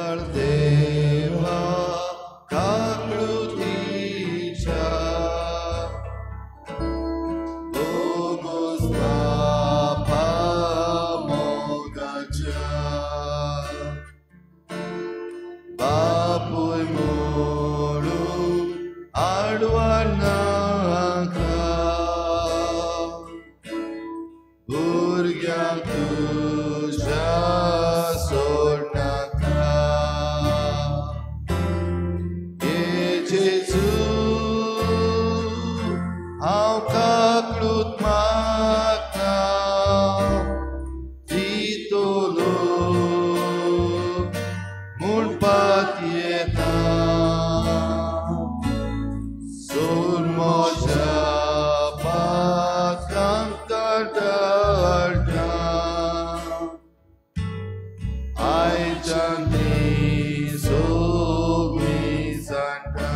मोगाळ देवा काकळुतीच्या भोगोस बापा मोगाच्या बापूय म्हणून आडवानाका भुरग्यांक तुज्या सोडनाका. हे जेजू हांव काकळूत मागता दितलो म्हूण पातयेता सोड म्हज्या पातकांक काडटा आयच्यान ती सगळीं जाणटा.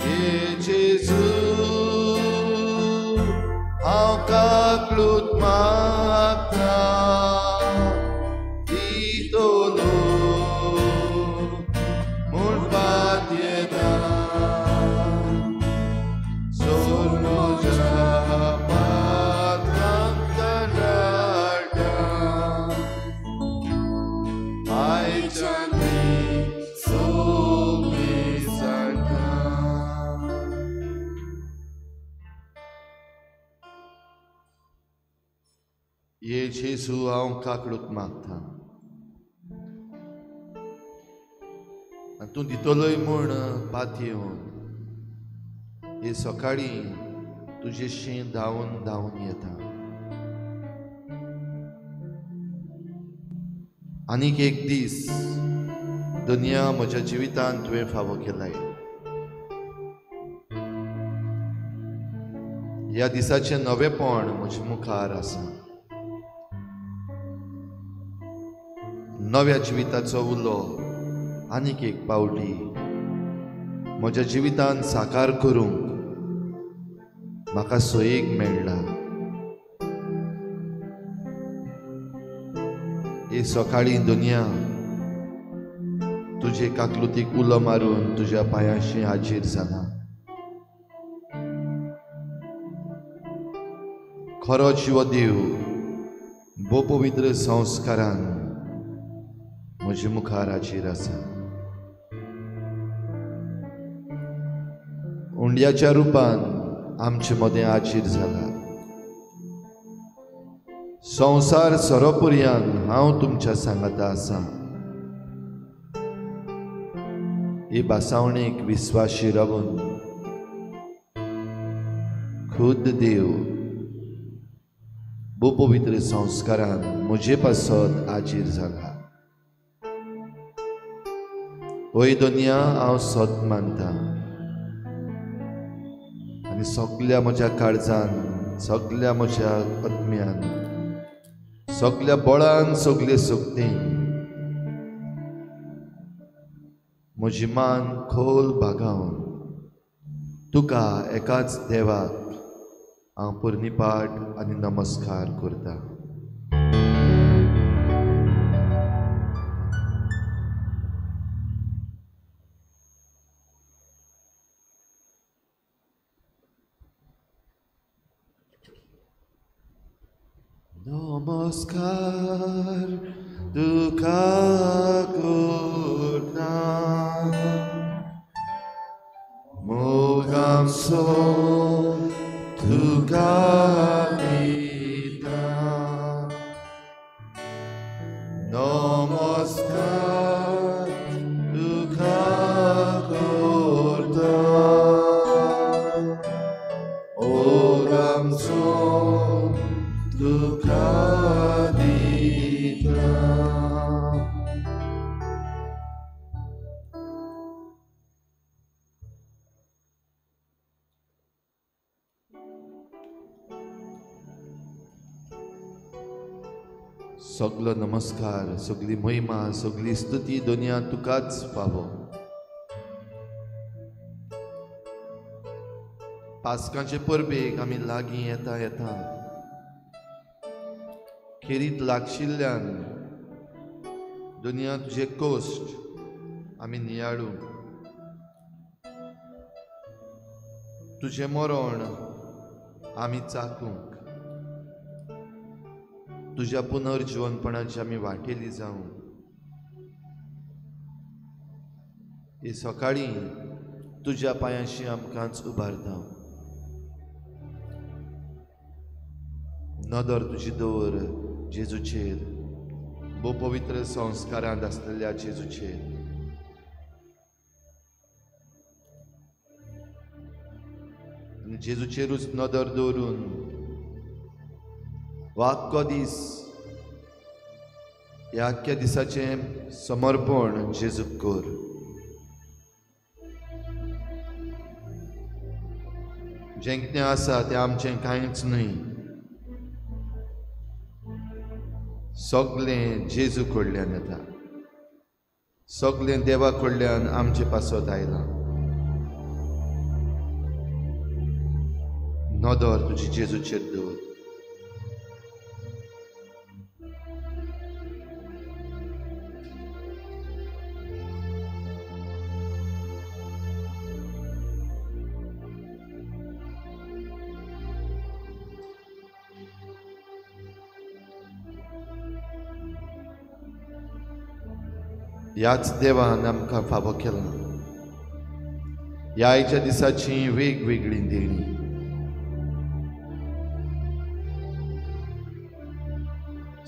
हे जेजू हांव काकळूत मागता दितलो म्हूण पातयेता सोड म्हज्या पातकांक काडटा आयच्यान ती सगळीं जाणटा. ये जेजू हांव काकळूत मागता आनी तूं दितलोय म्हूण पातयेवन हे सकाळीं तुजेशी धांवन धांवन येता. आनीक एक दीस दुनिया म्हज्या जिवितांत तुवें फावो केलाय. ह्या दिसाचें नवेपण म्हज्या मुखार आसा. नव्या जिविताचो उलो आनीक एक पावटी म्हज्या जिवितांत साकार करूंक म्हाका सोयीक मेळ्ळा. हे सकाळीं दुनिया तुजे काकलुतीक उलो मारून तुज्या पांयांशी हाजीर जाला. खरो जिवो देव भोव पवित्र संस्कारान म्हजे मुखार हाजीर आसा. उंड्याच्या रुपान आमचे मदें हाजीर जाला. संवसार सरोपुरयान हांव तुमच्या सांगाता आसा. ही भासावणीक विस्वाशी रावून खुद देव भोव पवित्र संस्कारान म्हजे पासत हाजीर जाला. होय दुनिया हांव सत मानता आनी सगल्या म्हज्या काळजान सगल्या म्हज्या आत्म्यान सगल्या बळान सगले शक्तीन म्हजी मान खोल बागावन तुका एकाच देवाक हांव पुर्णीपाठ आनी नमस्कार करता. नमस्कार तुका करता मोगांचो तुका दिता. नमस्कार तुका करता मोगांचो तुका दिता. सगलो नमस्कार सगली महिमा सगली स्तुती दुनिया तुकाच फावो. पास्काचे परबेक आमी लागीं येता येता खेरीत लागशिल्ल्यान दुनिया तुजे कोश्ट आमी नियाळूंक, तुजें मरण आमी चाकूंक, तुज्या पुनर्जिवनपणाची आमी वाटेली जावंक हे सकाळीं तुज्या पांयांशी आमकांच उबारता। नदर तुजी दवर जेजूचेर, भोव पवित्र संस्कारांत आसलेल्या जेजूचेर। आनी जेजूचेरूच नदर दवरून वाक्को दीस, ह्या आख्ख्या दिसाचें समर्पण जेजूक कर। जें कितें आसा तें आमचें कांयच न्हय, सगळें जेजू कडल्यान येता, सगळें देवा कडल्यान आमचे पासत आयलां। नदर तुजी जेजूचेर दवर। ह्याच देवान आमकां फावो केला ह्या आयच्या दिसाची वेगवेगळी देणी।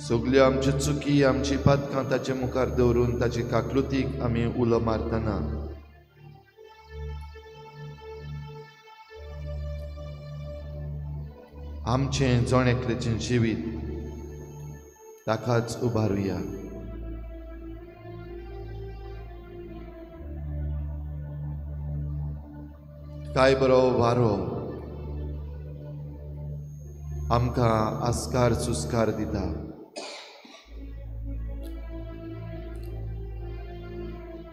सगल्यो आमच्यो चुकी, आमची पातकां ताचे मुखार दवरून ताचे काकलुतीक आमी उलो मारतना आमचें जण एकल्याचें जिवीत ताकाच उबारुया। काय बरो वारो आमकां आस्कार सुस्कार दिता।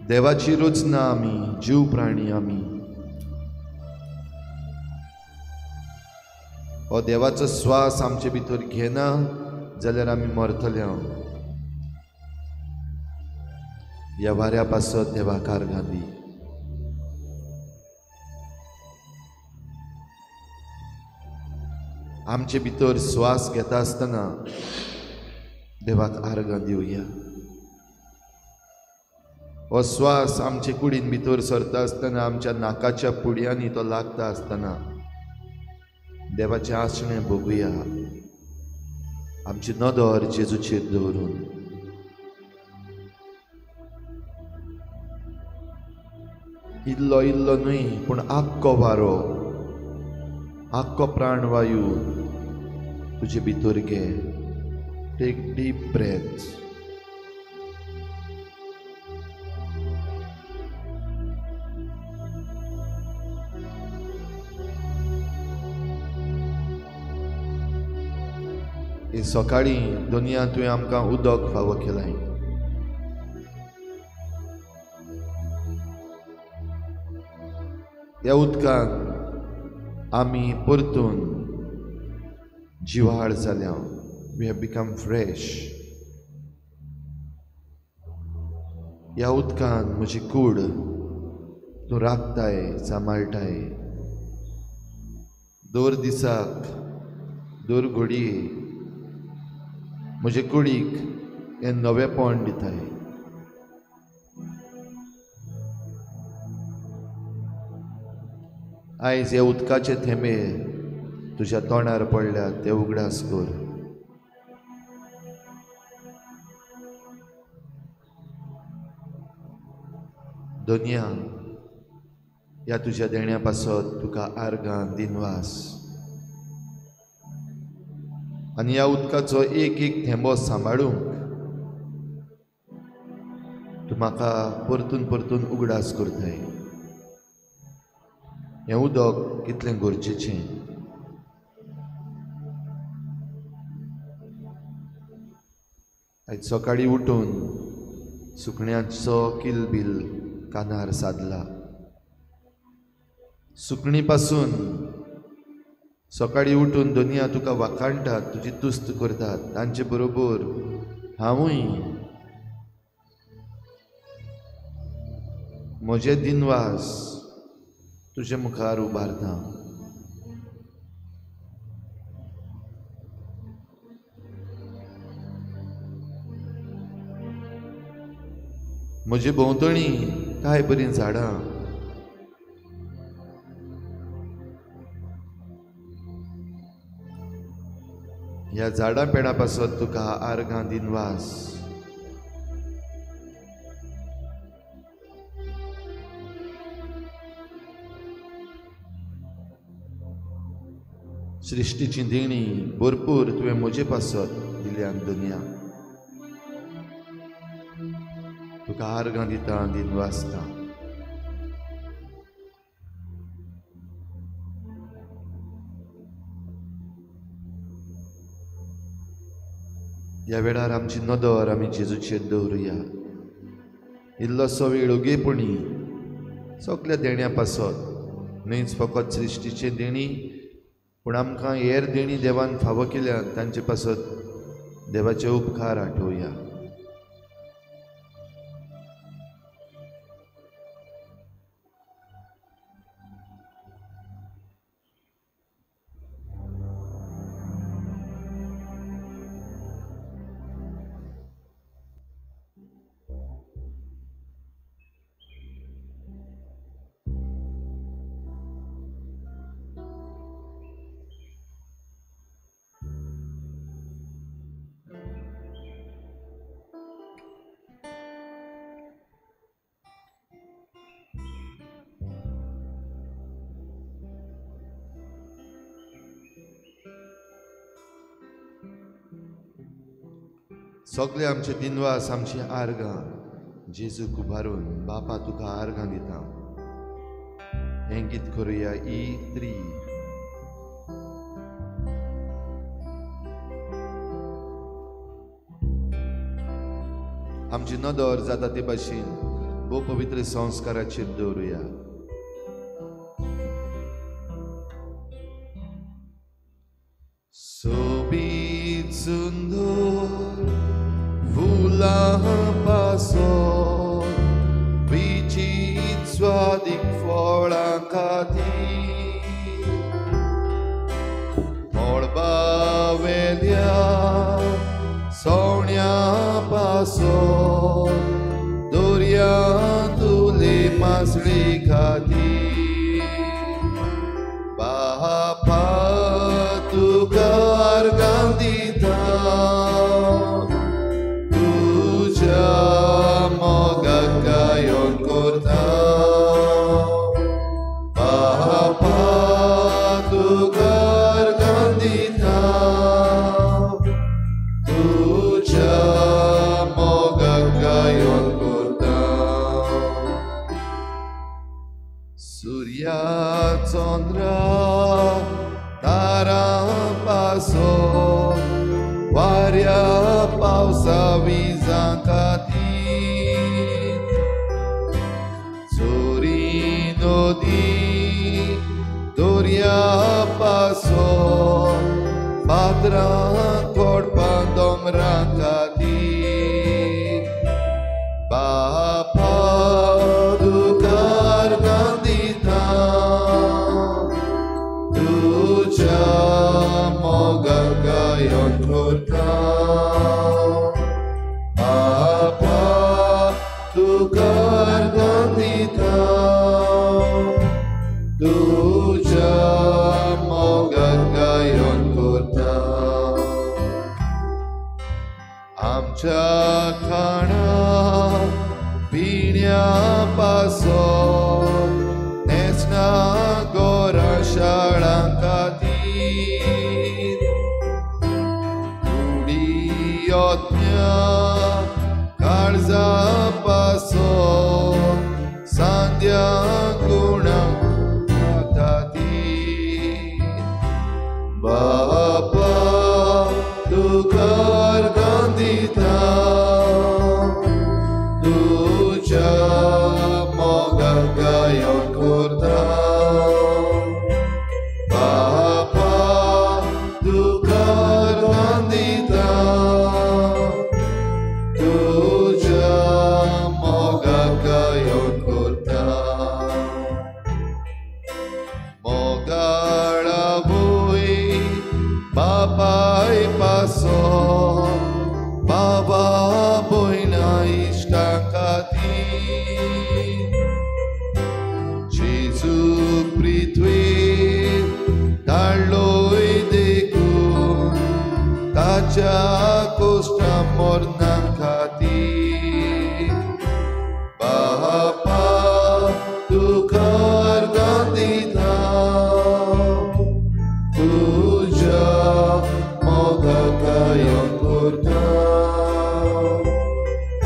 देवाची रचना आमी, जीव प्राणी आमी, हो देवाचो श्वास आमचे भितर घेना जाल्यार आमी मरतले। ह्या वाऱ्या पासत देवाक आर्गां दी। आमचे भितर श्वास घेता आसतना देवाक आर्गां दिवया। हो श्वास आमचे कुडीन भितर सरता आसतना, आमच्या नाकाच्या पुडयांनी तो लागता आसतना देवाचें आसणें भोगुया। आमची नदर जेजूचेर दवरून इल्लो इल्लो न्हय पूण आख्खो वारो, आख्खो प्राणवायू तुजे भितर घे। Take deep breath. हे सकाळीं दुनिया तुवें आमकां उदक फावो केलां। त्या उदकान आमी परतून जिवाळ जाल्या। We have become fresh. ह्या उदकान म्हजी कूड तूं राखताय, सांबाळटाय। दर दिसाक, दर घडये म्हजे कुडीक हें नवेपण दिताय। आयज ह्या उदकाचे थेंबे तुज्या तोंडार पडल्यात ते उगडास कर। दुनिया ह्या तुज्या देण्या पासत तुका आर्गां दिनवास। आनी ह्या उदकाचो एक एक थेंबो सांबाळूंक तूं म्हाका परतून परतून उगडास करताय। हें उदक कितलें गरजेचें। आयज सकाळीं उठून सुकण्यांचो किलबील कानार सादला। सुकणी पासून सकाळीं उठून दुनिया तुका वाखाणटात, तुजी तुस्त करतात, तांचे बरोबर हांवूय म्हजे दिनवास तुजे मुखार उबारता. म्हजे भोंवतणी काय बरीं झाडां, ह्या झाडां पेडां पासत तुका आर्गां दिनवास. सृश्टीची देणी भरपूर तुवें म्हजे पासत दिल्या दुनिया, तुका आर्गां दिता दिनवासता. ह्या वेळार आमची नदर आमी जेजूचेर दवरुया. इल्लोसो वेळ ओगेपणी सगल्या देण्या पासत, न्हयच फकत सृश्टीचे देणी पूण आमकां हेर देणी देवान फावो केल्या तांचे पासत देवाचे उपकार आठोवया. सगळे आमचे दिनवास, आमची आर्गां जेजूक उबारून बापा तुका आर्गां दिता. हें गीत करुया E3. आमची नदर जाता ते भाशेन भोव पवित्र संस्काराचेर दवरुया. सोबीत सुंदर फुलां पासत विचित स्वादीक फळां खातीर मळबावेल्या सवण्या पासत दर्यांतुले मासळी खातीर बापा तुका आर्गां दिता तुज्या मोगाक गायन करता. बापा तुका आर्गां दिता तुज्या मोगाक गायन करता. सुर्या चंद्रा तारा पासत वाऱ्या पावसा विजां खातीर चोरी नदी दर्या पासत फातरां कोडपां दोंगरां खातीर बापा तुका आर्गां दिता तुज्या मोगाक गायन करता. बापा तुका आर्गां दिता तुज्या मोगाक गायन करता. आमच्या खाणा पिण्या पासत न्हेसणा गोरां शाळां खातीर कुडी यत्न्या काळजा पासत सांद्या गुणां खातीर बापा तुका आर्गां दिता तुज्या मोगाक गायन करता. बापा तुका आर्गां दिता तुज्या मोगाक गायन करता. आमच्या कोश्टा मरणा खातीर बापा तुका अर्गां दिता तुज्या मोगाक गायन करता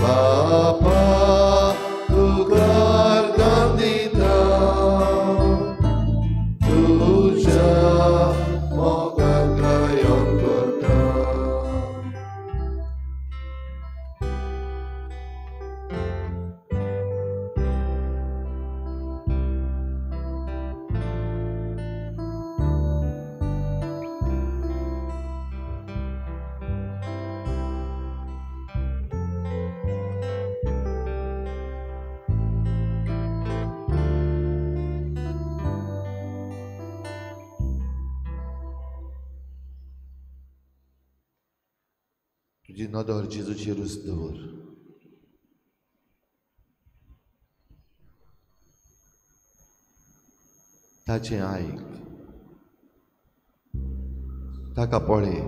बापा तुका अर्गां दिता तुज्या मोगाक गायन करता. तुजी नदर जेजूचेरूच दवर. ताचें आयक, ताका पळय.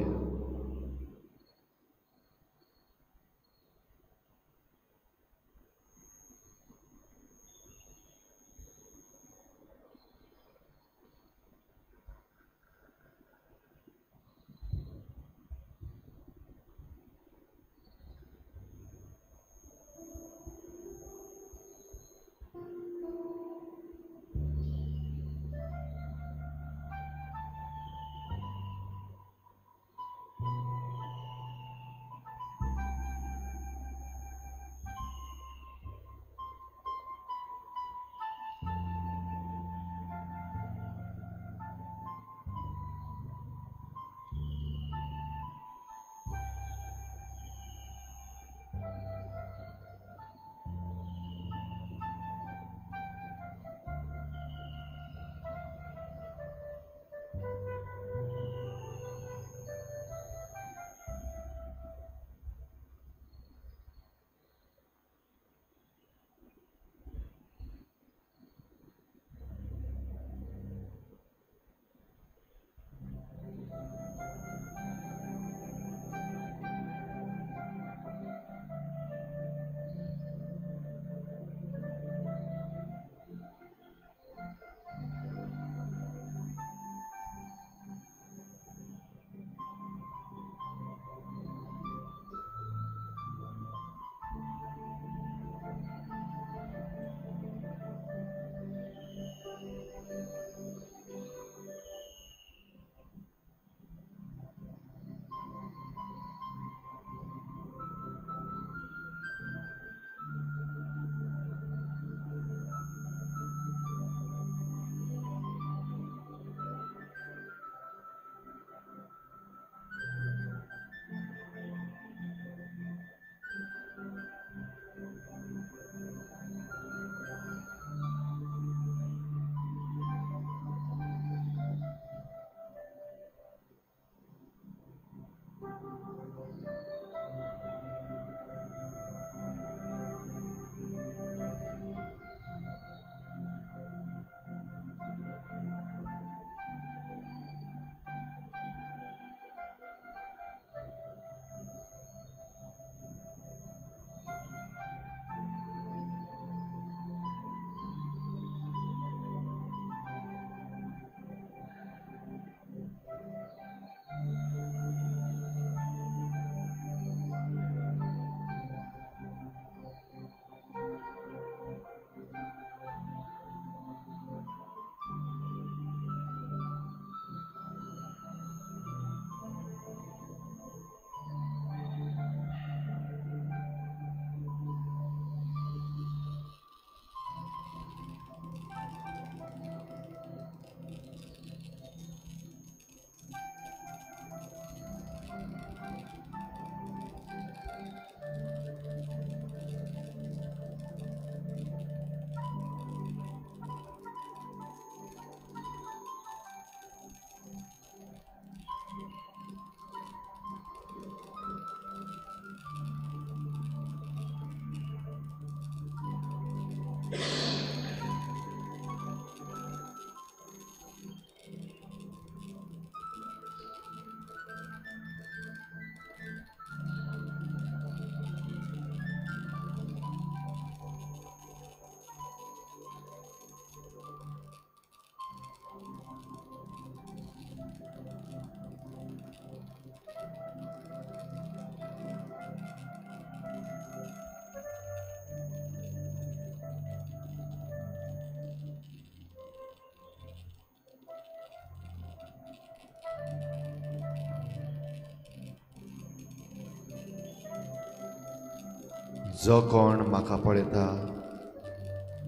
जो कोण म्हाका पळयता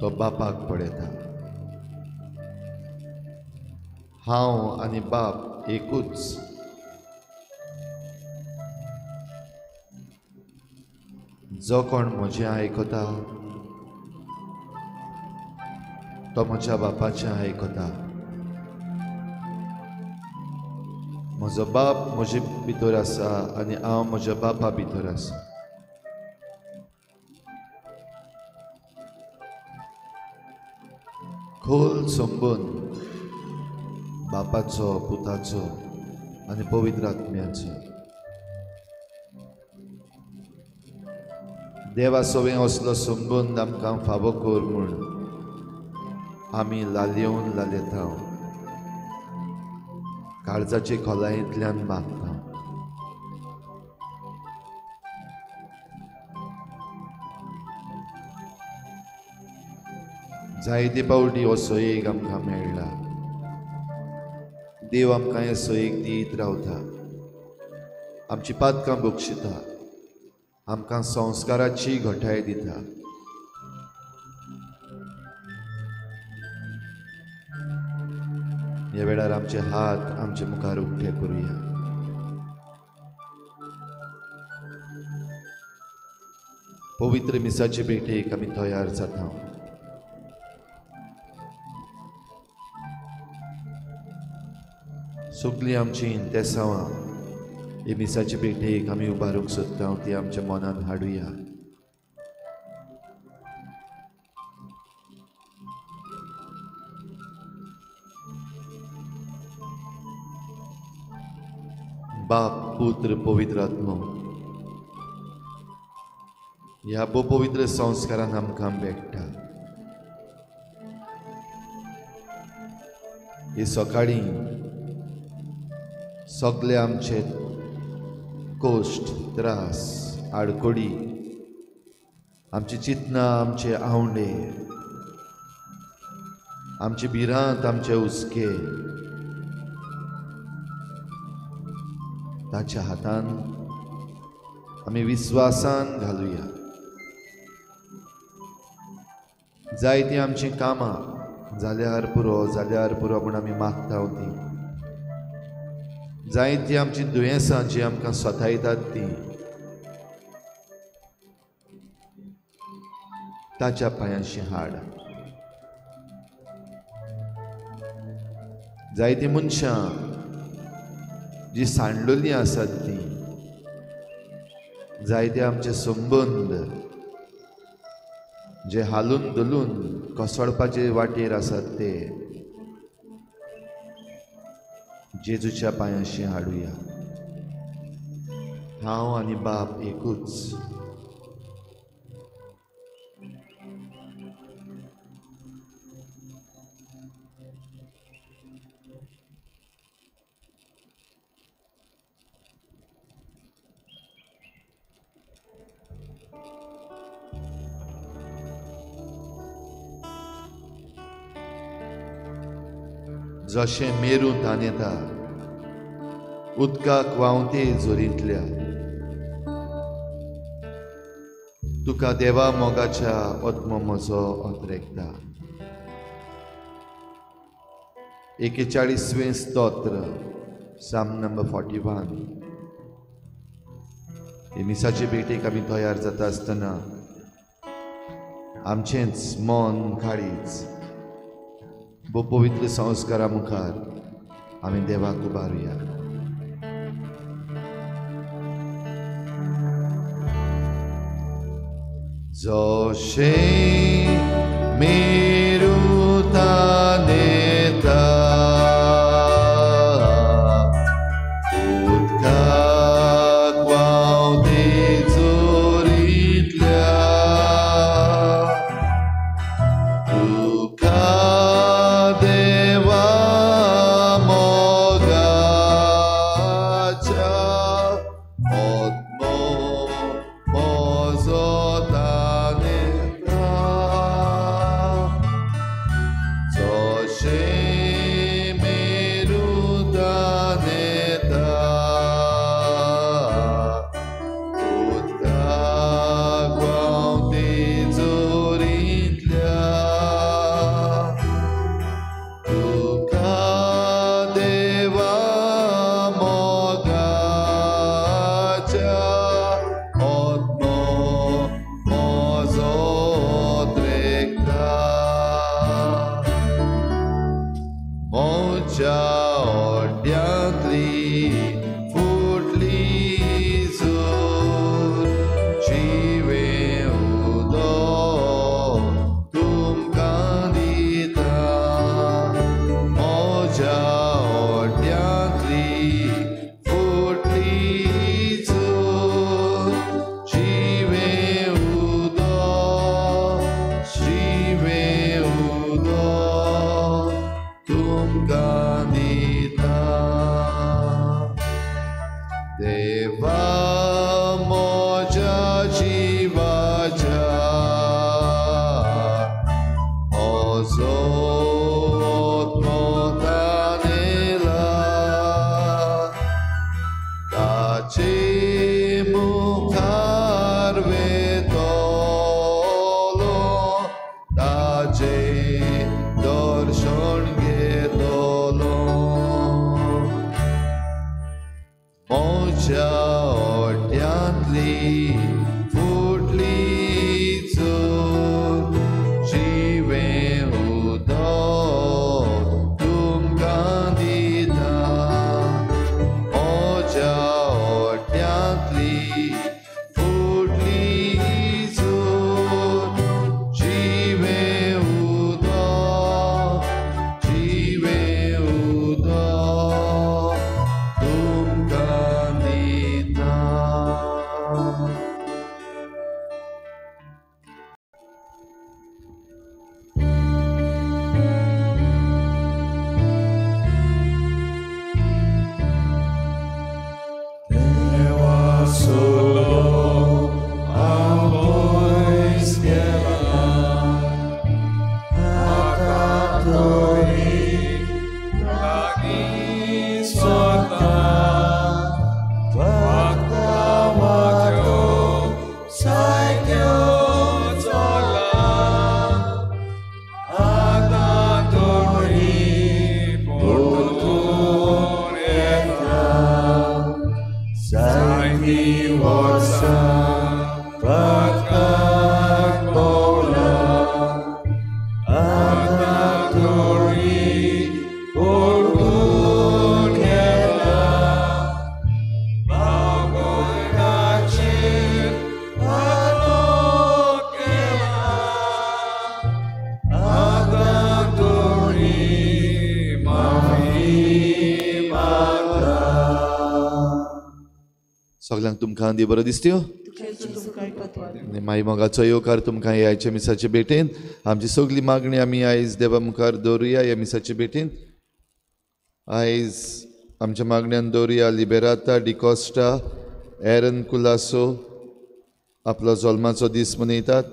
तो बापाक पळयता। हांव आनी बाप एकूच। जो कोण म्हजें आयकता तो म्हज्या बापाचें आयकता। म्हजो बाप म्हजे भितर आसा आनी हांव म्हज्या बापा भितर आसा। खोल संबंद बापाचो, पुताचो आनी पवित्र आत्म्याचो। देवा सवें असलो संबंद आमकां फावो कर म्हूण आमी लालेवन लालेता, काळजाचे खोलायेंतल्यान मागता। जायते पावटी हो सोयेक आमकां मेळ्ळा। देव आमकां हे सोयेक दीत रावता, आमची पातकां बक्षिता, आमकां संस्काराची घटाय दिता। ह्या वेळार आमचे हात आमचे मुखार उक्ते करुया। पवित्र मिसाचे भेटेक आमी तयार जाता। सगळीं आमची इंतेसांवां हे मिसाचे भेटेक आमी उबारूंक सोदता ती आमच्या मनान हाडुया। बाप, पुत्र, पवित्र आत्मो ह्या पवित्र संस्कारान आमकां भेट्टा। हे सकाळीं सगळे आमचे कश्ट, त्रास, आडकोडी, आमची चिंतना, आमचे आवंडे, आमची भिरांत, आमचे हुस्के ताच्या हातान आमी विस्वासान घालुया। जायतीं आमचीं कामां जाल्यार पुरो, जाल्यार पुरो म्हूण आमी मागता तीं। जायतीं आमचीं दुयेंसां जीं आमकां सतायतात तीं ताच्या पांयांशी हाड। जायतीं मनशां जी सांडलेलीं आसात तीं, जायते आमचे संबंद जे हालून धोलून कोसळपाचे वाटेर आसात ते जेजूच्या पांयांशी हाडुया। हांव आनी बाप एकूच। जशें मेरू तानेता उदकाक व्हांवते जोरींतल्या, तुका देवा मोगाच्या आत्मो म्हजो अत्रेकता। 41वें स्तोत्र, साम नंबर 41। हे मिसाचे भेटेक आमी तयार जाता आसतना आमचेंच मन काळीज पवित्र संस्कारा मुखार आमी देवाक उबारुया। जशें मेरू तानेता उदकाक व्हांवते जोरींतल्या, तुका देवा मोगाच्या आत्मो म्हजो तानेता। म्हज्या ओड्यांतली फुटली जोर जिवें उदक तुमकां दिता. म्हज्या ओड्यांतली फुटली जोर जिवें उदक जिवें उदक तुमकां दिता. देवा म्हज्या जिवाच्या म्हजो आत्मो तानेला ताचे मुखार वेतलो ताचे दर्शन घेतलो. म्हज्या ओट्यांतली फुटली जोर जिवें उदक तुमकां दिता. म्हज्या ओट्यांतली फुटली जोर जिवें उदक जिवें उदक तुमकां दिता. सगल्यांक तुमकां दी बरो दिसत्यो आनी माई मोगाचो येवकार तुमकां ह्या आयच्या मिसाचे भेटेन. आमची सगली मागणी आमी आयज देवा मुखार दवरुया ह्या मिसाचे भेटेन. आयज आमच्या मागण्यान दवरुया लिबेराता डिकॉस्टा, एरन कुलासो आपलो जल्माचो दीस मनयतात,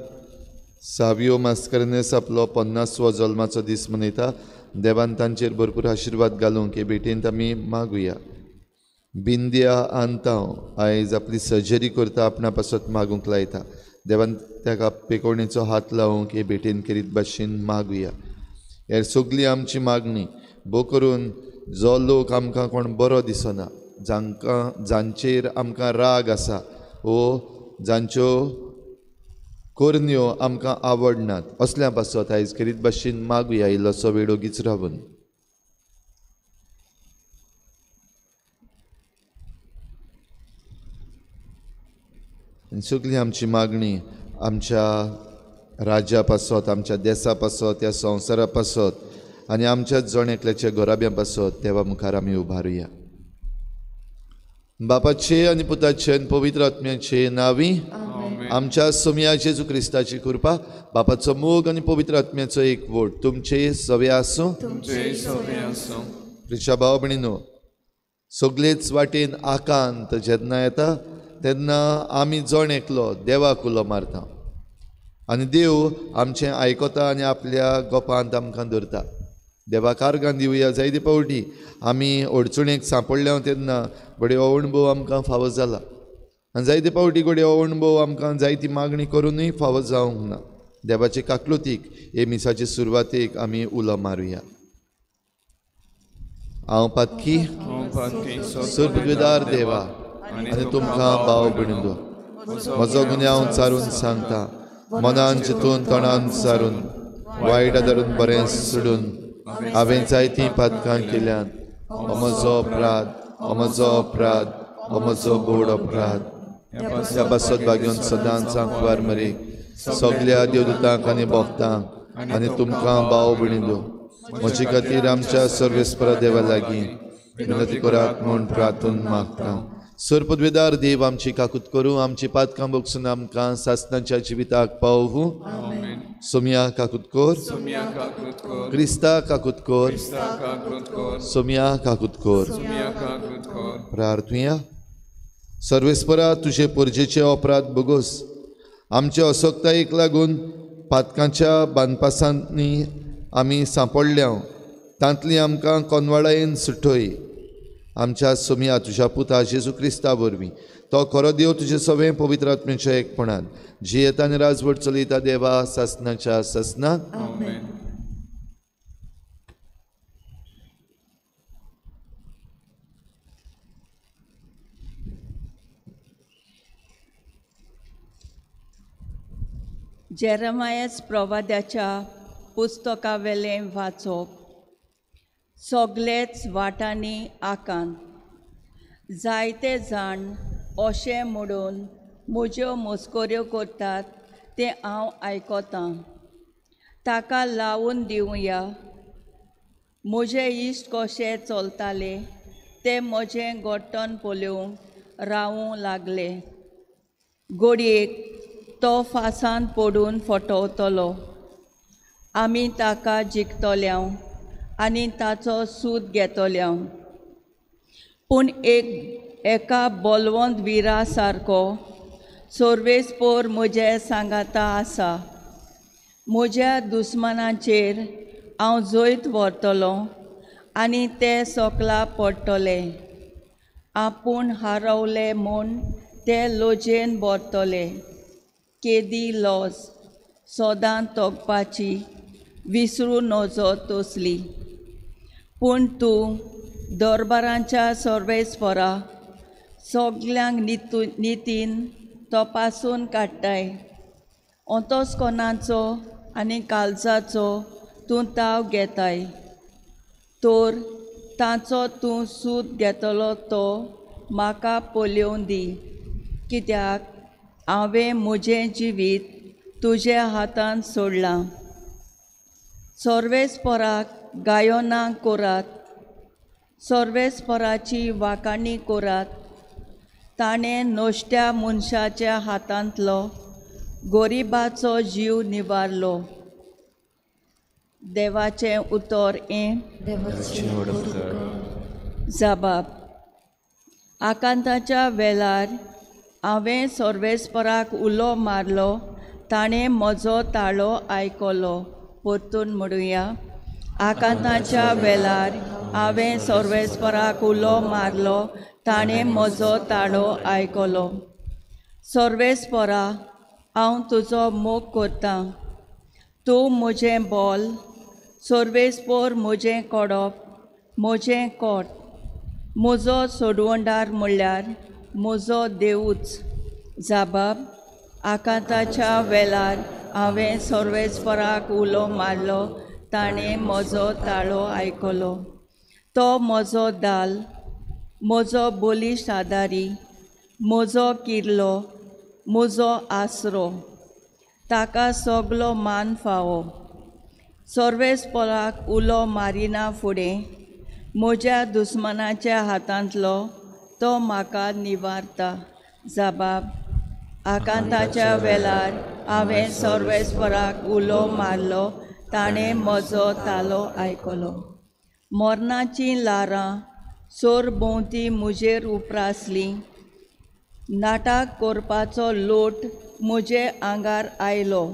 सावियो मास्करेन्हस आपलो 50वो जल्माचो दीस मनयता. देवान तांचेर भरपूर आशिर्वाद घालूंक हे भेटेंत आमी मागुया. बिंद्या आंतांव आयज आपली सर्जरी करता, आपणा पासत मागूंक लायता. देवान ताका पेकोवणेचो हात लावंक हे भेटेन करीत भाशेन मागुया. हेर सगली आमची मागणी भो करून जो लोक आमकां कोण बरो दिसना, जांकां जांचेर आमकां राग आसा वो जांच्यो करण्यो आमकां आवडनात असल्या पासत आयज करीत भाशेन मागुया इल्लोसो वेळ ओगीच रावन. सगली आमची मागणी आमच्या राज्या पासत, आमच्या देसा पासत, ह्या संवसारा पासत आनी आमच्या जण एकल्याच्या घराब्या पासत देवा मुखार आमी उबारुया. बापाचे आनी पुताचे आनी पवित्र आत्म्याचे नांवी आमच्या सोमया जेजू क्रिस्ताची कृपा, बापाचो मोग आनी पवित्र आत्म्याचो एकवट तुमचे सवे आसूं. प्रिच्या भाव भयणीनो, सगलेच वाटेन आकांत जेन्ना येता तेन्ना आमी जण एकलो देवाक उलो मारता आनी देव आमचें आयकता आनी आपल्या गोपांत आमकां धरता. देवाक आर्गां दिवया. जायते फावटी आमी अडचणेक सांपडल्या तेन्ना घडये हो अणभव आमकां फावो जाला आनी जायते फावटी घडये हो अणभव आमकां जायती मागणी करुनूय फावो जावंक ना. देवाचे काकलुतीक हे मिसाचे सुरवातेक आमी उलो मारुया. हांव पातकी सर्वदार देवा आनी तुमकां भाव भयणींनो म्हजो गुन्यांव चारून सांगता, मनान चिंतून तोंडान सारून वायट आदारून बरें सोडून हांवें जायतीं पातकां केल्यात. हो म्हजो अपराध, हो म्हजो अपराध, हो म्हजो गोड अपराध. ह्या पासत भाग्योन सदांच आंकवार मरेक सगल्या देवदूतांक आनी भक्तांक आनी तुमकां भाव भयणींनो म्हजे खातीर आमच्या सर्वेस्परा देवा लागीं विनंती करात म्हूण प्रार्थना मागता. सरपदवेदार देव आमची काकूत करूं, आमची पातकां बगसून आमकां सासणाच्या जिविताक पावूं. सोमया काकूत कर, क्रिस्ता काकूत कर, सोमया काकूत कर. प्रार्थुया. सर्वेस्परा तुजे परजेचे अपराध बोगोस, आमचे असक्तायेक लागून पातकांच्या बांदपासांनी आमी सांपडल्या, तांतली आमकां कोनवाळायेन सुटय. आमच्या सोमया तुज्या पुता जेजू क्रिस्ता वरवीं, तो खरो देव तुजे सवें पवित्र आत्म्याच्या एकपणान जियेता आनी राजवट चलयता देवा सासणाच्या सासणाक. जेरमायस प्रवाद्याच्या पुस्तकावेलें वाचप. सगलेच वाटांनी आकांत जायते जाण अशें म्हणून म्हज्यो मस्कऱ्यो करतात तें हांव आयकतां. ताका लावन दिवया. म्हजे इश्ट कशे चलताले ते म्हजें गोट्टन पळोवंक रावूं लागले. घडयेक तो फासान पडून फटवतलो. आमी ताका जिखतल्या आनी ताचो सूद घेतल्या. पूण एका बलवंत विरा सारको सर्वेस्पोर म्हजे सांगाता आसा. म्हज्या दुस्मानाचेर हांव जैत व्हरतलो आनी ते सकला पडटले. आपूण हारवले म्हूण ते लजेन भरतले. केदी लॉज सदां तोगपाची विसरूं नजो तसली. पूण तूं दरबारांच्या सर्वेस्परा सगल्यांक नितीन तपासून काडटाय. अंतस्करणाचो आनी काळजाचो तूं ताव घेताय. तर तांचो तूं सूद घेतलो तो म्हाका पळोवं दी, कित्याक हांवें म्हजें जिवीत तुज्या हातान सोडलां. सर्वेस्पराक गायनां करात, सर्वेस्पराची वाखाणी करात. ताणें नश्ट्या मनशाच्या हातांतलो गरिबाचो जीव निवारलो. देवाचें उतर हें. जबाब. आकांताच्या वेळार हांवें सर्वेस्पराक उलो मारलो, ताणें म्हजो ताळो आयकलो. परतून म्हणुया. आकांताच्या वेळार हांवें सर्वेस्पराक उलो मारलो, ताणें म्हजो ताळो आयकलो. सर्वेस्परा, हांव तुजो मोग करतां. तूं म्हजें बोल, सर्वेस्पोर म्हजें कोडप, म्हजें कोट, म्हजो सोडवणदार म्हणल्यार म्हजो देवूच. जबाब. आकांताच्या वेळार हांवें सर्वेस्पराक उलो मारलो, ताणें म्हजो ताळो आयकलो. तो म्हजो दाल, म्हजो बलिश्ट आदारी, म्हजो किर्लो, म्हजो आसरो. ताका सगलो मान फावो. सर्वेस्पराक उलो मारिना फुडें म्हज्या दुस्मानाच्या हातांतलो तो म्हाका निवारता. जबाब. आकांताच्या वेळार हांवें सर्वेस्पराक उलो मारलो, ताणें म्हजो तालो आयकलो. मरणाचीं ल्हारां सरभोंवती म्हजेर उप्रासलीं. नाटक करपाचो लोट म्हजे आंगार आयलो.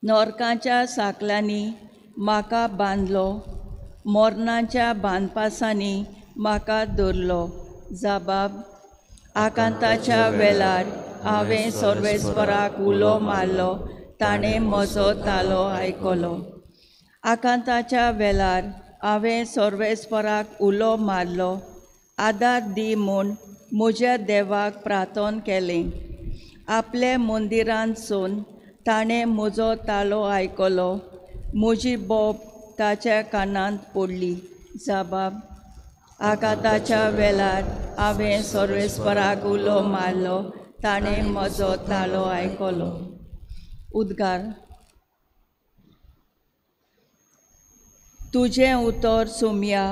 नरकाच्या साकल्यांनी म्हाका बांदलो, मरणाच्या बांदपासांनी म्हाका धरलो. जबाब. आकांताच्या वेळार हांवें सर्वेस्पराक उलो मारलो, ताणें म्हजो तालो आयकलो. आकांताच्या वेळार हांवें सर्वेस्पराक उलो मारलो, आदार दी म्हूण म्हज्या देवाक प्रार्थना केलें. आपले मंदिरांतसून ताणें म्हजो तालो आयकलो, म्हजी बोब ताच्या कानांत पडली. जबाब आकांताच्या वेळार हांवें सर्वेस्पराक उलो मारलो, ताणें म्हजो ताळो आयकलो. उद्गार. तुजें उतर सुमया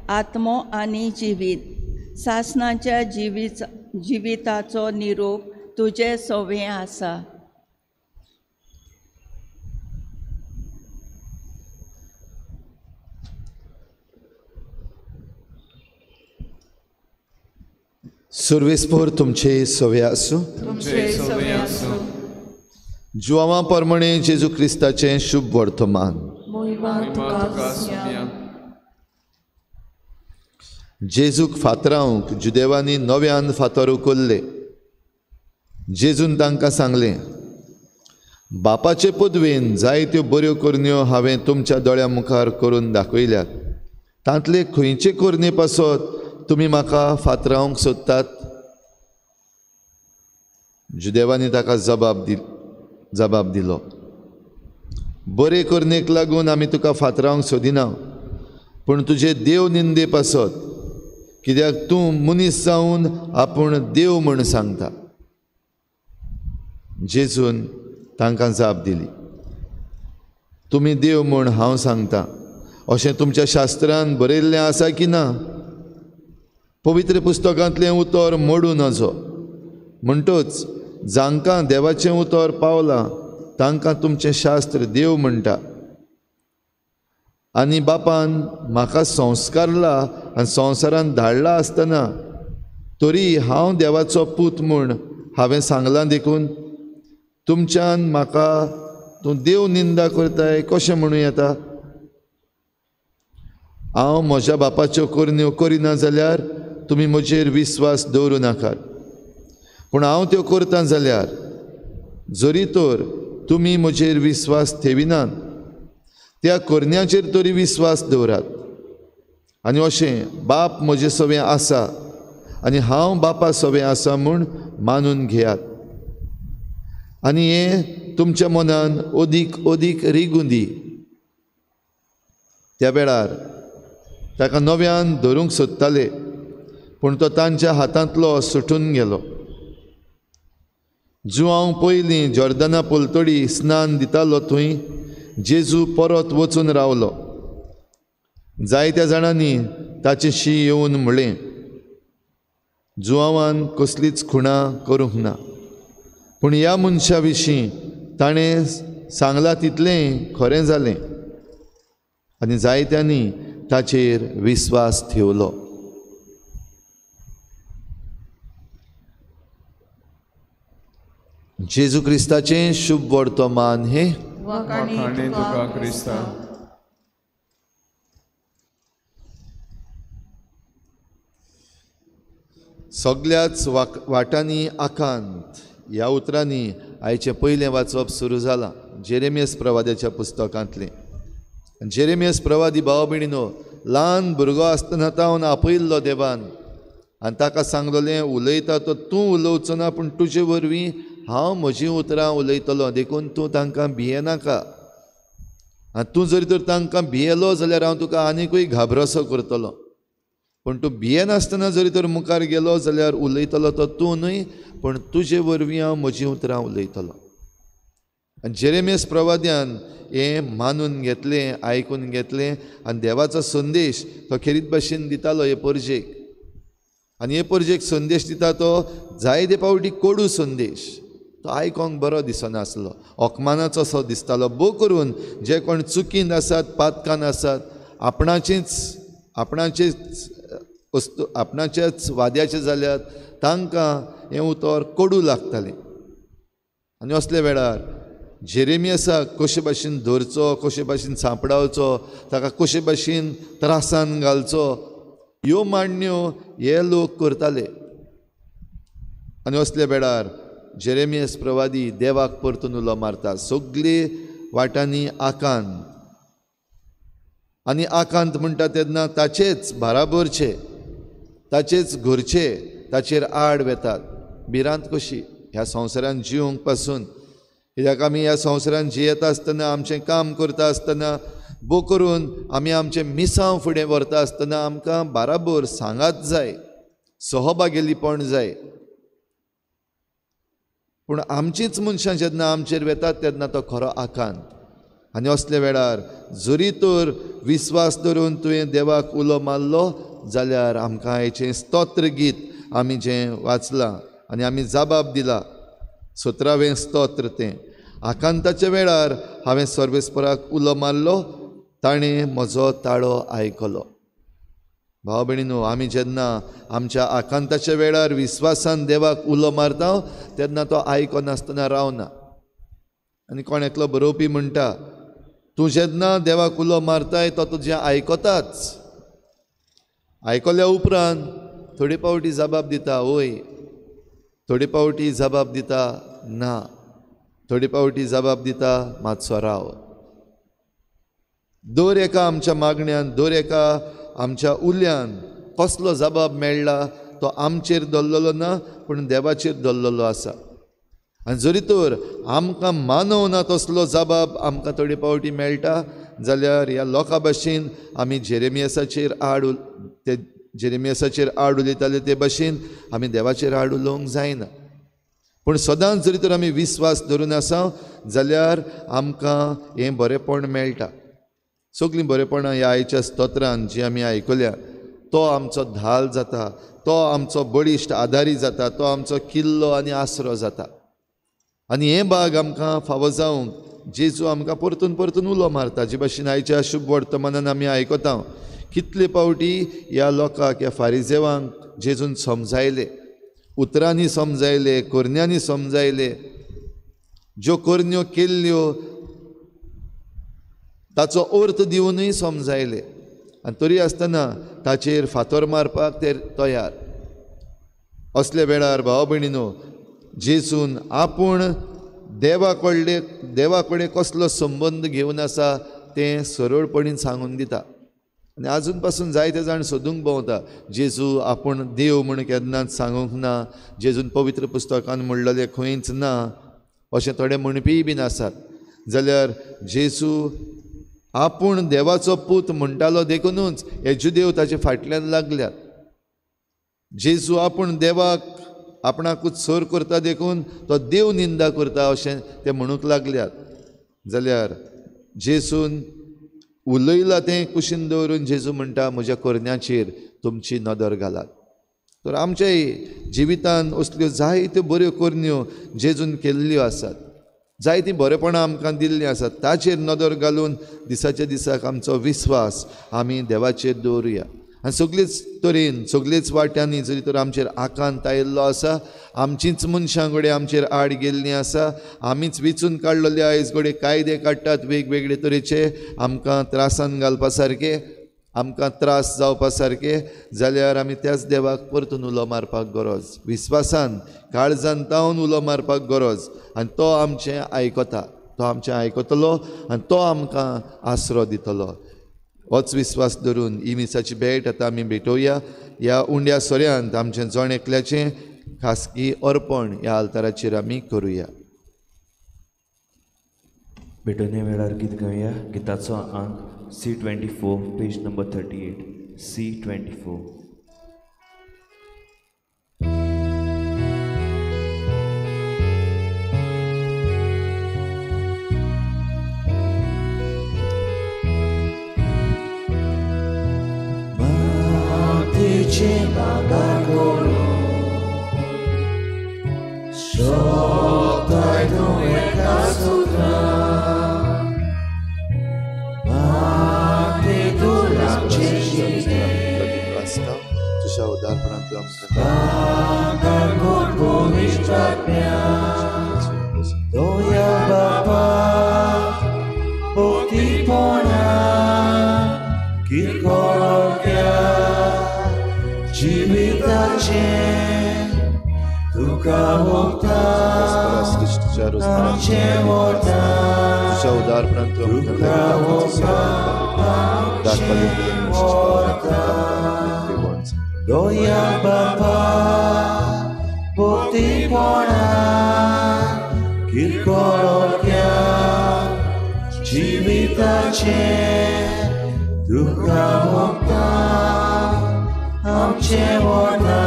आत्मो आनी जिवीत, सासणाच्या जिविताचो निरोप तुजें सवें आसा. सर्वेस्पोर तुमचे सवे आसूं. जुआंवा परमणे जेजू क्रिस्ताचें शुभ वर्तमान. जेजूक फातरावंक जुदेवांनी नव्यान फातर उखल्ले. जेजून तांकां सांगलें, बापाचे पदवेन जायत्यो बऱ्यो करण्यो हांवें तुमच्या दोळ्यां मुखार करून दाखयल्यात, तांतले खंयचे करणे पासत तुमी म्हाका फातरावंक सोदतात? जुदेवांनी ताका जबाब दिलो, बरे करणेक लागून आमी तुका फातरावंक सोदिना, पूण तुजे देव निंदे पासत, कित्याक तूं मनीस जावन आपूण देव म्हूण सांगता. जेजून तांकां जाप दिली, तुमी देव म्हूण हांव सांगता अशें तुमच्या शास्त्रान बरयल्लें आसा की ना? पवित्र पुस्तकांतलें उतर मोडूं नजो, म्हणटच जांकां देवाचें उतर पावलां तांकां तुमचें शास्त्र देव म्हणटा. आनी बापान म्हाका संस्कारला आनी संवसारान धाडला आसतना तरी हांव देवाचो पूत म्हूण हांवें सांगलां, देखून तुमच्यान म्हाका तूं देव निंदा करताय कशें म्हणूं येता? हांव म्हज्या बापाच्यो करण्यो करिना जाल्यार तुमी म्हजेर विस्वास दवरूं नाकात, पूण हांव त्यो करतां जाल्यार जरी तर तुमी म्हजेर विस्वास ठेविनात त्या करण्याचेर तरी विस्वास दवरात. आनी अशें बाप म्हजे सवें आसा आनी हांव बापा सवें आसा म्हूण मानून घेयात, आनी हें तुमच्या मनान अदीक अदीक रिगूं दी. त्या वेळार ताका नव्यान धरूंक सोदताले, पूण तो तांच्या हातांतलो सुटून गेलो. जुआंव पयलीं जॉर्दना पलतडी स्नान दितालो थंय जेजू परत वचून रावलो. जायत्या जाणांनी ताचे शी येवन म्हळें, जुआंवान कसलीच खुणां करूंक ना, पूण ह्या मनशा विशीं ताणें सांगलां तितलें खरें जालें. आनी जायत्यांनी ताचेर विस्वास ठेवलो. जेजू क्रिस्ताचें शुभ वर्तमान हें. सगल्याच वाटांनी आकांत ह्या उतरांनी आयचें पयलें वाचप सुरू जालां जेरेमियस प्रवाद्याच्या पुस्तकांतलें. जेरेमियस प्रवादी भाव भयणीनो ल्हान भुरगो आसतना तावन आपयल्लो देवान आनी ताका सांगलेलें, उलयता तो तूं उलोवचो ना, पूण तुजे वरवीं हांव म्हजीं उतरां उलयतलो, देखून तूं तांकां भियेनाका. आनी तूं जरी तर तांकां भियेलो जाल्यार हांव तुका आनीकूय घाबरोसो करतलो, पूण तूं भियेनासतना जरी तर मुखार गेलो जाल्यार उलयतलो तो तूं न्हय, पूण तुजे वरवीं हांव म्हजीं उतरां उलयतलो. आनी जेरेमियस प्रवाद्यान हें मानून घेतलें, आयकून घेतलें आनी देवाचो संदेश तो खेरीत भाशेन दितालो हे परजेक. आनी हे परजेक संदेश दिता तो जायते फावटी कोडू संदेश, तो आयकोंक बरो दिसनासलो, अकमानाचो असो दिसतालो. भोव करून जे कोण चुकीन आसात, पातकान आसात, आपणाचेच वस्तू आपणाच्याच वाद्याचे जाल्यात तांकां हें उतर कोडू लागतालें. आनी असल्या वेळार जेरेमियसाक कशे भाशेन धरचो, कशे भाशेन सांपडावचो, ताका कशे भाशेन त्रासान घालचो, ह्यो मांडण्यो हे लोक करताले. आनी असल्या वेळार जेरेमियस प्रवादी देवाक परतून उलो मारता, सगळे वाटांनी आकांत. आनी आकांत म्हणटा तेन्ना ताचेच बाराबरचे, ताचेच घरचे ताचेर आड वेतात. भिरांत कशी ह्या संवसारान जिवंक पासून, कित्याक आमी ह्या संवसारान जियेता आसतना, आमचें काम करता आसतना बो करून आमी आमचें मिसांव फुडें व्हरता आसतना आमकां बाराबोर सांगात जाय, सहभागेलीपण जाय. पूण आमचींच मनशां जेन्ना आमचेर वेतात तेन्ना तो खरो आकांत. आनी असल्या वेळार जरी तर विस्वास धरून तुवें देवाक उलो मारलो जाल्यार आमकां आयचें स्तोत्र गीत आमी जें वाचलां आनी आमी जबाब दिला, 17वें स्तोत्र तें, आकांताच्या वेळार हांवें सर्वेस्पराक उलो मारलो, ताणें म्हजो ताळो आयकलो. भाव भयणीनो, आमी जेन्ना आमच्या आकांताच्या वेळार विस्वासान देवाक उलो मारता तेन्ना तो आयकनासतना रावना. आनी कोण एकलो बरोवपी म्हणटा, तूं जेन्ना देवाक उलो मारताय तो तुजें आयकताच. आयकल्या उपरांत थोडे पावटी जबाब दिता वय, थोडे पावटी जबाब दिता ना, थोडे पावटी जबाब दिता मातसो राव. दर एका आमच्या मागण्यान, दर एका आमच्या उल्यान कसलो जबाब मेळ्ळा तो आमचेर दवरलेलो ना, पूण देवाचेर दवरलेलो आसा. आनी जरी तर आमकां मानवना तसलो जबाब आमकां थोडे पावटी मेळटा जाल्यार ह्या लोकां भाशेन आमी जेरेमियासाचेर आड ते जेरेमियासाचेर आड उलयताले ते भाशेन आमी देवाचेर आड उलोवंक जायना. पूण सदांच जरी तर आमी विस्वास धरून आसा जाल्यार आमकां हें बरेंपण मेळटा. सगळीं बरेंपणां ह्या आयच्या स्तोत्रान जी आमी आयकल्या तो आमचो धाल जाता, तो आमचो बळिश्ट आदारी जाता, तो आमचो किल्लो आनी आसरो जाता. आनी हें भाग आमकां फावो जावंक जेजू आमकां परतून परतून उलो मारता. जे भाशेन आयच्या शुभ वर्तमानान आमी आयकता कितले पावटी ह्या लोकांक, ह्या फारिजेवांक जेजून समजायले, उतरांनी समजायले, करण्यांनी समजायले. ज्यो करण्यो केल्ल्यो ताचो अर्थ दिवनूय समजायले, आनी तरी आसतना ताचेर फातर मारपाक ते तयार. असल्या वेळार भाव भयणीनो, जेजून आपूण देवा कडेन कसलो संबंद घेवन आसा तें सरळपणीन सांगून दिता. आनी आजून पासून जायते जाण सोदूंक भोंवता जेजू आपूण देव म्हूण केन्नाच सांगूंक ना, जेजून पवित्र पुस्तकान म्हणलेलें खंयच ना अशें थोडे म्हणपीय बीन आसात. जाल्यार जेजू आपूण देवाचो पूत म्हणटालो देखुनूच हे जुदेव ताचे फाटल्यान लागल्यात. जेजू आपूण देवाक आपणाकूच सर करता देखून तो देव निंदा करता अशें ते म्हणूंक लागल्यात. जाल्यार जेजून उलयलां तें कुशीन दवरून जेजू म्हणटा म्हज्या करण्याचेर तुमची नदर घालात. तर आमच्याय जिवितान असल्यो जायत्यो बऱ्यो करण्यो जेजून केल्ल्यो आसात, जायतीं बरेपणां आमकां दिल्लीं आसात. ताचेर नदर घालून दिसाच्या दिसाक आमचो विस्वास आमी देवाचेर दवरुया. आनी सगळेच तरेन सगळेच वाट्यांनी जरी तर आमचेर आकांत आयिल्लो आसा, आमचींच मनशां घडये आमचेर आड गेल्लीं आसा, आमीच विचून काडलेले आयज घडये कायदे काडटात वेगवेगळे तरेचे आमकां त्रासान घालपा सारके, आमकां त्रास जावपा सारके, जाल्यार आमी त्याच देवाक परतून उलो मारपाक गरज, विस्वासान काळजान तावन उलो मारपाक गरज. आनी तो आमचें आयकता, तो आमचें आयकतलो आनी तो आमकां आसरो दितलो. होच विस्वास धरून ही मिसाची भेट आतां आमी भेटोवया. ह्या उंड्या सोऱ्यांत आमचें जण एकल्याचें खासगी अर्पण ह्या आल्ताराचेर आमी करुया. भेटोवणे वेळार गीत गावया. गिताचो आंक C24, page number 38, C24. तुझ्या उदारपणांत आमकां तुझ्या उदारपणांत Doya Baba Botipona Kirkorokya Jivitache आमचें वता,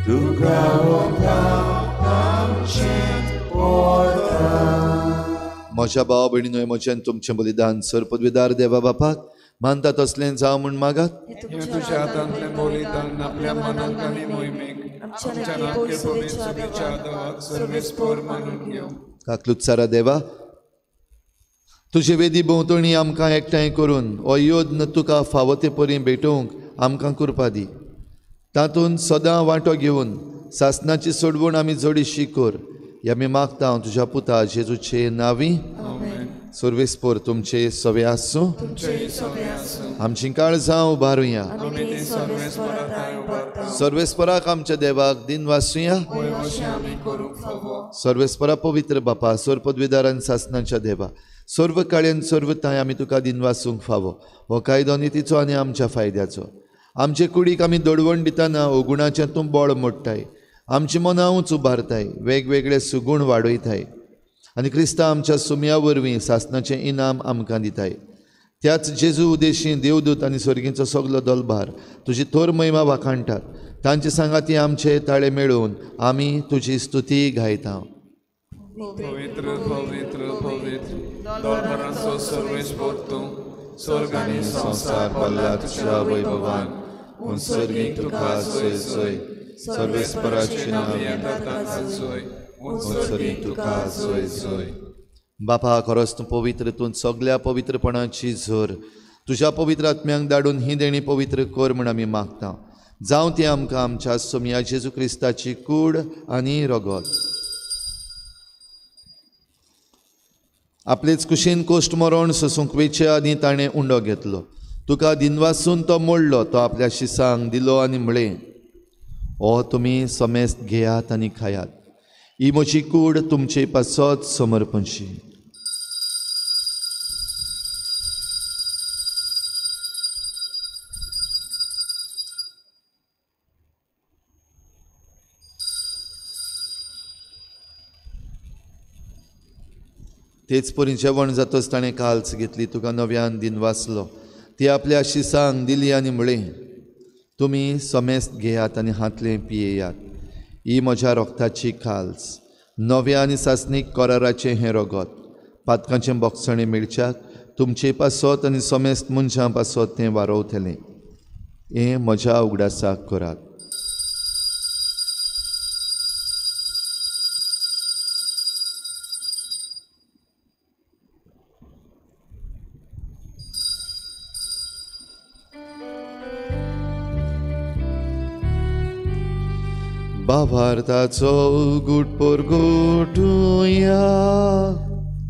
तुका वता आमचें वता. म्हज्या भाव भयणीनो, म्हजें तुमचें बलिदान सर पदवीदार देवा बापाक मानता तसलें जावं म्हूण मागात. तुज्या हातांतलें बलिदान आपल्या मनाक आनी मोहिमेक आमच्या नाके पवित्र देवाक सर्वेस्पोर मानून घेवं. काकलुत्सारा देवा, तुजे वेदी भोंवतणी आमकां एकठांय करून हो यज्ञ तुका फावो ते परी भेटोवंक आमकां कृपा दी. तातूंत सदां वांटो घेवन सासणाची सोडवण आमी जोडीशी कर. ह्या आमी मागता हांव तुज्या पुता जेजूचे नांवी. सर्वेस्पोर तुमचे सवे आसूं. आमची काळजां उबारुया. सर्वेस्पराक आमच्या देवाक दिन वासुया. सर्वेस्परा पवित्र बापा, सर्व पदवीदार आनी सासणाच्या देवा, सर्व काळेन सर्व तांय आमी तुका दिन वासूंक फावो. हो कायदो नितीचो आनी आमच्या फायद्याचो. आमचे कुडीक आमी दडवण दितना अगुणाचें तूं बळ मोडटाय, आमची मनां उंच उबारताय, वेगवेगळे सुगूण वाडयताय आनी क्रिस्ता आमच्या सुमया वरवीं सासणाचें इनाम आमकां दिताय. त्याच जेजू उदेशी देवदूत आनी स्वर्गींचो सगलो दलभार तुजी थोर महिमा वाखाणटात. तांचे सांगाती आमचे ताळे मेळोवन आमी तुजी स्तुती गायता. पवित्र पवित्र पवित्र दलभरांचो सर्वेस्पोर तूं, स्वर्ग आनी संवसार भरला तुज्या वैभवान. उंचसर्गीक तुका सोय सोय, सर्वेस्पराचे नांव सोय, उंचसर्गीक तुका सोय सोय. बापा, खरोच तूं पवित्र, तूं सगल्या पवित्रपणाची झर. तुज्या पवित्र आत्म्यांक धाडून ही देणी पवित्र कर म्हूण आमी मागता. जावं ती आमकां आमच्या सोमया जेजू क्रिस्ताची कूड आनी रगत. आपलेच कुशीन कोश्ट मरण सोसूंक वेचे आदीं ताणें उंडो घेतलो. तुका दिनवासून तो मोडलो, तो आपल्या शिसांक दिलो आनी म्हळें, ओ तुमी समेस्त घेयात आनी खायात, ही म्हजी कूड तुमचे पासत समर्पणशी. तेच परी जेवण जातच ताणें काल्स घेतली, तुका नव्यान दिन वाचलो, ती आपल्या शिसांक दिली आनी म्हळें, तुमी समेस्त घेयात आनी हातलें पियेयात, ही म्हज्या रोगताची खाल्स, नव्या आनी सासणीक कराराचें हें रगत. पातकांचें बोगसणें मेळच्याक तुमचे पासत आनी समेस्त मनशां पासत तें वारोवतलें. हें म्हज्या उगडासाक करात. बाबार्थाचो गुट परगटुया,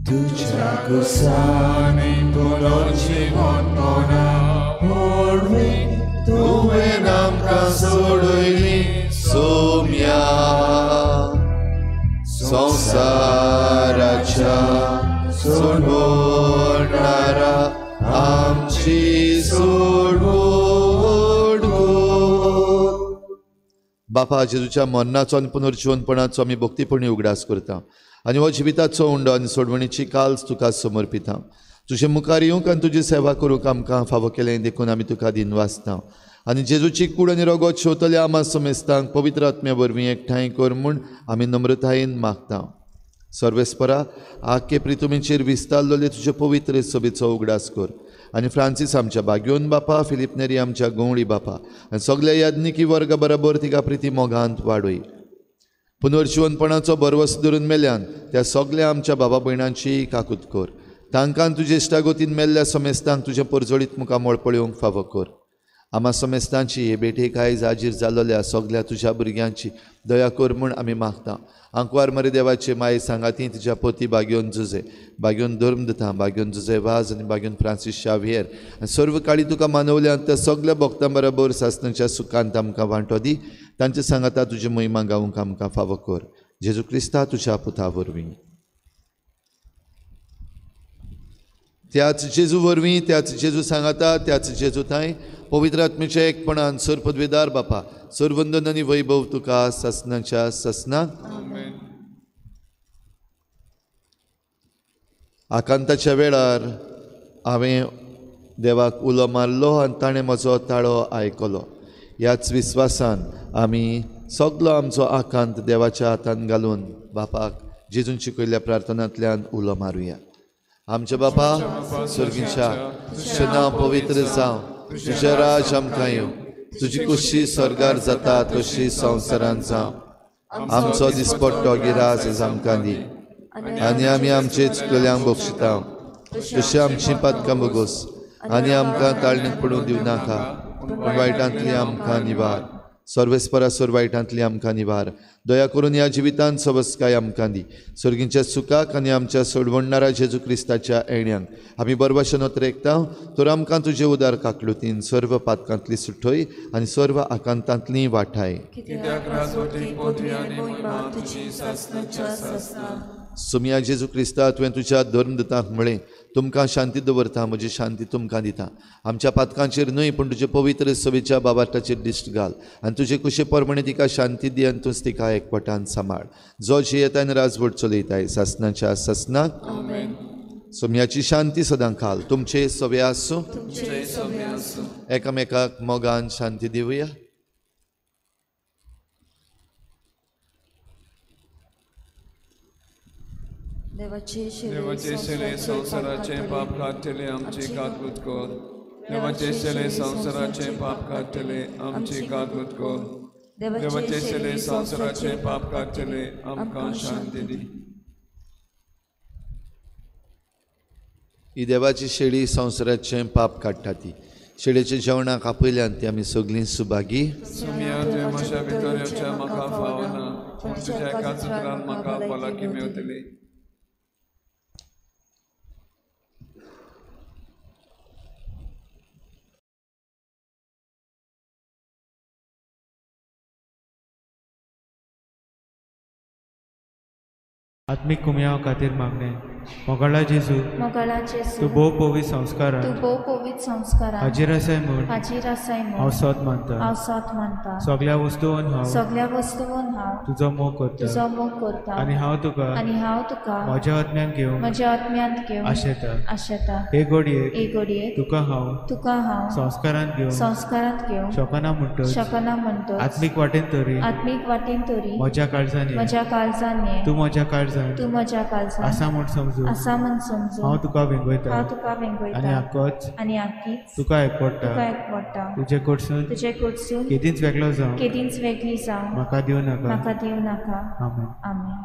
तुज्या कुसानी पुनर्जीवनपणा वरवीं तुवें आमकां सोडयली सोम्या. संवसाराच्या सोडवणारा आमची सोडवण. बापा, जेजूच्या मरणाचो आनी पुनर्जीवनपणाचो आमी भक्तीपणी उगडास करता आनी हो जिविताचो उंडो आनी सोडवणीची काल्स तुका समर्पिता. तुजे मुखार येवंक आनी तुजी सेवा करूंक आमकां फावो केलें देखून आमी तुका दिनवासता. आनी जेजूची कूड आनी रगत शेवतल्या आमा समेस्तांक पवित्र आत्म्या वरवीं एकठांय कर म्हूण आमी नम्रतायेन मागता. सर्वेस्परा, आखे प्रितुमीचेर विस्तारलेले तुजे पवित्र सभेचो उगडास कर आनी फ्रांसीस आमच्या बाग्योन बापा, फिलीप नेरी आमच्या गवळी बापा आनी सगल्या याज्ञिकी वर्गा बरोबर तिका प्रिती मोगांत वाडय. पुनर्जीवनपणाचो भरवस धरून मेल्यान त्या सगल्या आमच्या बाबा भयणांची काकूत कर. तांकां तुजे इश्टागोतीन मेल्ल्या समेस्तांक तुजें परजळीत मुखामळ पळोवंक फावो कर. आमा समेस्तांची हे भेटेक आयज हाजीर जाल्ल्या सगल्या तुज्या भुरग्यांची दया कर म्हूण आमी मागता. आंकवार मरे देवाचे माये सांगाती तुज्या पोती बागयोन जुजे, बागयोन धर्म दिता, बागयोन जुजे वाज आनी बागयोन फ्रांसीस शावियर आनी सर्व काळी तुका मानवल्या त्या सगल्या भक्तां बरोबर सासणाच्या सुखांत आमकां वांटो दी. तांचे सांगाता तुजी महिमा गावंक आमकां फावो कर. जेजू क्रिस्ता तुज्या पुता वरवीं. त्याच जेजू वरवीं, त्याच जेजू सांगाता, त्याच जेजू थांय पवित्र आत्म्याच्या एकपणान सर पदवेदार बापा, सरवंदन आनी वैभव तुका सासणाच्या सासणाक. आकांताच्या वेळार हांवें देवाक उलो मारलो आनी ताणें म्हजो ताळो आयकलो. ह्याच विस्वासान आमी सगलो आमचो आकांत देवाच्या हातान घालून बापाक जेजून शिकयल्ल्या प्रार्थनांतल्यान उलो मारुया. आमच्या बापा स्वर्गीच्या, तुजें नांव पवित्र जावं, तुजें राज आमकां येवं, तुजी कुशी स्वर्गार जाता तशी संवसारांत जावं. आमचो दिसपट्टो गिराज आमकां दी आनी आमी आमचे चुकल्यांक बक्षिता तशी आमची पातकां भोगोस आनी आमकां ताळणीक पडूंक दिवं नाका, पूण वायटांतली आमकां निवार. सर्वेस्परासर वायटांतली आमकां निवार. दया करून ह्या जिवितांत सबसकाय आमकां दी. सर्गींच्या सुखाक आनी आमच्या सोडवणणारा जेजू क्रिस्ताच्या येण्यांक आमी बरवाशेन ओतरेकता तर आमकां तुजे उदार काकलुतीन सर्व पातकांतली सुटय आनी सर्व आकांतांतली वाठाय. सुमिया जेजू क्रिस्ता, तुवें तुज्या धर्मदूतांक म्हळें, तुमकां शांती दवरता, म्हजी शांती तुमकां दिता. आमच्या पातकांचेर न्हय पूण तुजे पवित्र सभेच्या बाबाटाचेर दिश्ट घाल आनी तुजे कुशे प्रमाणे तिका शांती दी आनी तूंच तिका एकवटान सांबाळ. जो जियेता आनी राजवट चलयताय सासनाच्या सासनाक. सोम्याची शांती सदां खाल तुमचे सवे आसूं. एकामेकाक मोगान शांती दिवया. देवाचे शेले संवसाराचे पाप काडटले आमची काकूत कर. देवाचे शेले संवसाराचे पाप काडटले आमची काकूत कर. देवाचे शेले संवसाराचे पाप काडटले आमकां शांती दी. ही देवाची शेळी संवसाराचें पाप काडटा. ती शेळेच्या जेवणाक आपयल्यान ती आमी सगळीं सुभागी. सुमिया, तुवें म्हज्या भितर येवचें म्हाका फावना, पूण तुज्या एकाच उतरान म्हाका भलायकी मेवतली. आत्मीक कुमयाव खातीर मागणें. मोगाळा जेजू, तूं भोव पवित्र संस्कारांत हाजीर आसाय म्हूण हांव सोद मानता. सगळ्या वस्तून हांव तुजो मोग करता आनी हांव तुका म्हज्या आत्म्यांत घेवंक आशेता. हे घडयेक तुका हांव संस्कारांत घेवंक शकना म्हणटच आत्मीक वाटेन तरी म्हज्या काळजान ये. तूं म्हज्या काळजान आसा म्हूण समजू हांव तुका वेंगयता आनी आकीच तुका एकवटा. तुजे कडसून केदींच वेगळो जावं म्हाका दिवं नाका. आमेन.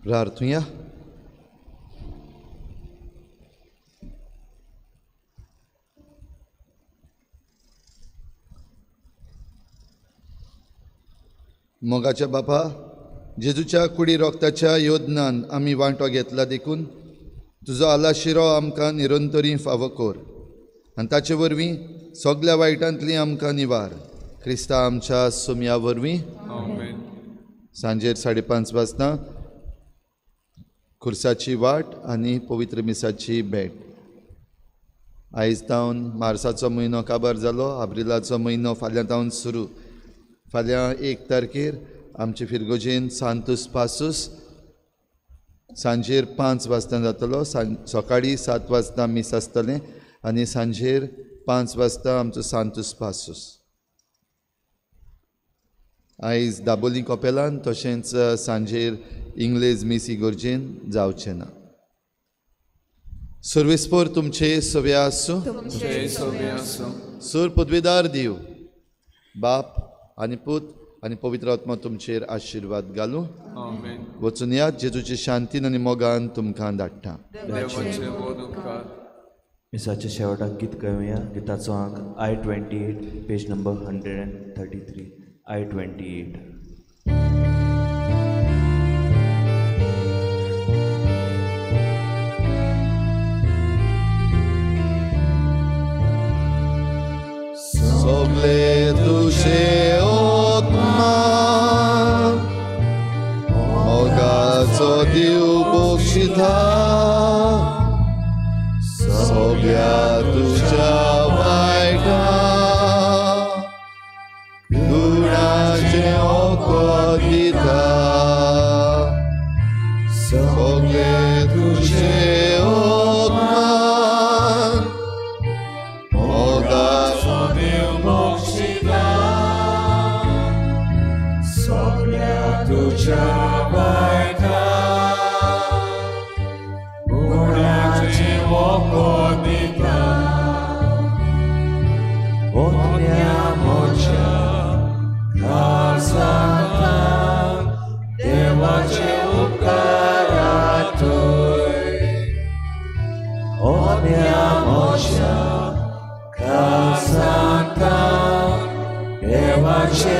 प्रार्थुया. मोगाच्या बापा, जेजूच्या कुडी रोगताच्या योदनान आमी वांटो घेतला देखून तुजो आलाशिरो आमकां निरंतरी फावो कर आनी ताचे वरवीं सगल्या वायटांतली आमकां निवार. क्रिस्ता आमच्या सोमया वरवीं. सांजेर 5:30 वाजता खुर्साची वाट आनी पवित्र मिसाची भेट. आयज तावन मार्साचो म्हयनो काबार जालो, आब्रिलाचो म्हयनो फाल्यां तावन सुरू. फाल्यां 1 तारखेर आमचे फिरगोजेन सांतूस पासूस सांजेर 5 वाजता जातलो. सकाळीं 7 वाजता मीस आसतलें आनी सांजेर 5 वाजता आमचो सांतूस पासूस. आयज दाबोली कपेलान तशेंच सांजेर इंग्लेज मीस इगोर्जेन जावचें ना. सर्वेस्पोर तुमचे सव्या आसूं. सूर पदवीदार दिव बाप आनी पूत आनी पवित्र आत्मा तुमचेर आशिर्वाद घालूं. वचून यात जेजूचे शांतीन आनी मोगान तुमकां धाडटा. मिसाच्या शेवटाक गीत गावया. गिताचो आंक I-28, page number 133. I-28. सगले तुझे ओत्मान मोगाचो दिव बक्षिता सगळ्या तुझ्या वायटा गुणाचें ओको दिता. सगळे तुझे ओत्मान मोगाचो दिव बक्षिता सगळ्या तुझ्या वायटा गुणाचें ओको दिता. ओतन्या म्हज्या काळजांत देवाचे उपकारातूय. ओतन्या म्हज्या काळजांत देवाचे